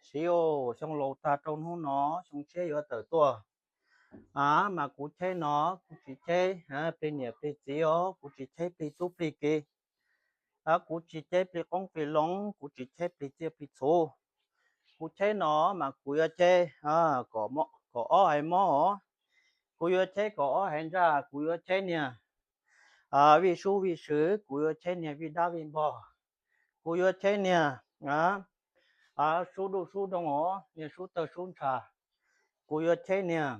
Txiv, xyoo laus tag rau hnub no, xyoo tshiab yuav tawm tuaj. A, mas kuv cheb no, kuv tsis cheb plig niam plig txiv os, kuv tsis cheb plig tub plig ki. A, kuv tsis cheb plig qoob plig loo, kuv tsis cheb plig txiaj plig txhu. Kuv cheb no mas kuv yuav cheb kom ob haiv mob os. Kuv yuav cheb kom ob haiv ntsaj, kuv yuav cheb niag vij sub vij sw, kuv yuav cheb niag vij dab vij npog, kuv yuav cheb niag sub duj sub doog os, niag sub tawg sub ntsha. Kuv yuav cheb niag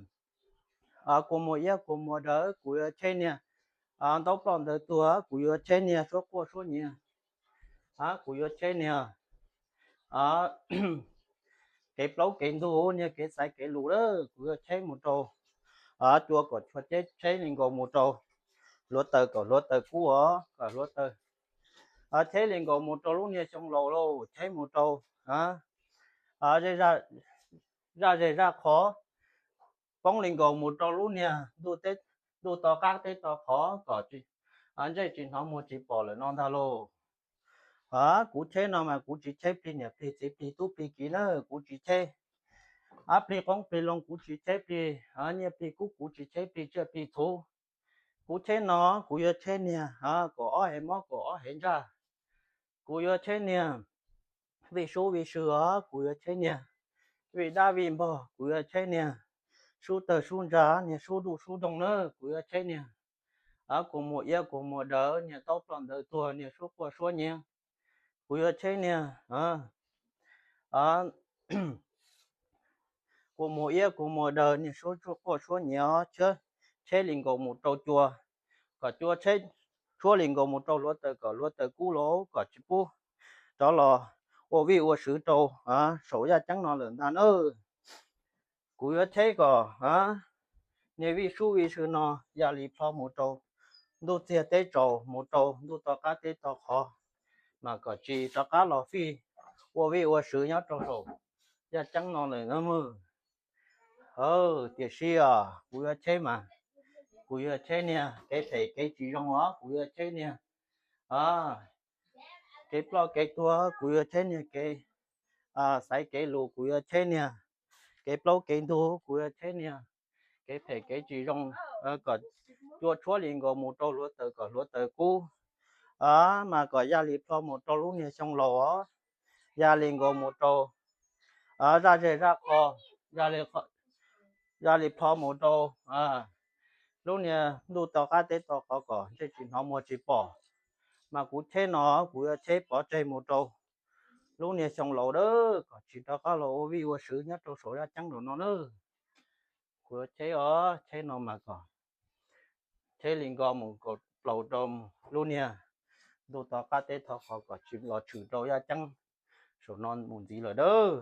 kua muag iab kua muag daw, kuv yuav cheb niag ntaub ploj ntawv tuag, kuv yuav cheb niag suab quaj suab nyiav. Kuv yuav cheb niag kev plaub kev ntug, niag kev xaiv kev lus lawm, kuv yuav cheb mus rau cua kom cua, cheb li nkaus mus rau hluav taws kom hluav taws kub os, kom hluav taws. Cheb li nkaus mus rau lub niag xyoo laus lauj, cheb mus rau zaj zej zaj qhov, poob li nkaus mus rau lub niag ntuj to qab teb to qhov kom ntsej tsis hnov muag tsis pom lawm no ntag lauj. Kuv cheb no mas kuv tsis cheb plig niam plig txiv plig tub plig ki na, kuv tsis cheb. A, plig qoob plig loo kuv tsis cheb, plig nyiaj plig kub kuv tsis cheb, plig tsiaj plig txhu. Kuv cheb no, kuv yuav cheb niag kom ob haiv mob kom ob haiv ntsaj. Kuv yuav cheb niag vij sub vij sw os, kuv yuav cheb niag vij dab vij npog, kuv yuav cheb niag sub tawg sub ntsha, niag sub duj sub doog na, kuv yuav cheb niag kua muag iab kua muag daw, niag ntaub ploj ntawv tuag, niag suab quaj suab nyiav. Kuv yuav cheb niag kua muag iab kua muag daw, niag suab quaj suab nyiav, cheb li nkaus mus rau cua, kom cua tshuab li nkaus mus rau hluav taws kom hluav taws kub lauj, kom tsis pub rov los ua vij ua sw rau saum yaj ceeb no lawm ntag na. Kuv yuav cheb kom niag vij sub vij sw no ya li plho mus rau ntuj txiag teb tsaus, mus rau ntuj to qab teb to qhov, mas kom tsis rov qab los fij ua vij ua sw nyob rau saum yaj ceeb no lawm na mog. Tiam sis kuv yuav cheb mas kuv yuav cheb niag kev phem kev tsis zoo os, kuv yuav cheb niag kev ploj kev tuag, kuv yuav cheb niag kev xaiv kev lus, kuv yuav cheb niag kev plaub kev ntug, kuv yuav cheb niag kev phem kev tsis zoo, kom cua tshuab li nkaus mus rau hluav taws kom hluav taws kub, mas kom ya li plho mus rau lub niag xyoo laus os, ya li nkaus mus rau zaj zej zaj qhov, ya li plho mus rau lub niag ntuj to qab teb to qhov kom ntsej tsis hnov muag tsis pom. Mas kuv cheb no, kuv yuav cheb pov tseg mus rau lub niag xyoo laus dawb kom tsis rov qab los ua vij ua sw nyob rau saum yaj ceeb rau no na. Kuv yuav cheb os, cheb no mas kom cheb li nkaus mus kom plaus rau lub niag ntuj to qab teb to qhov kom tsis los tshwm rau yaj ceeb saum no mus ntxiv lawm dawb.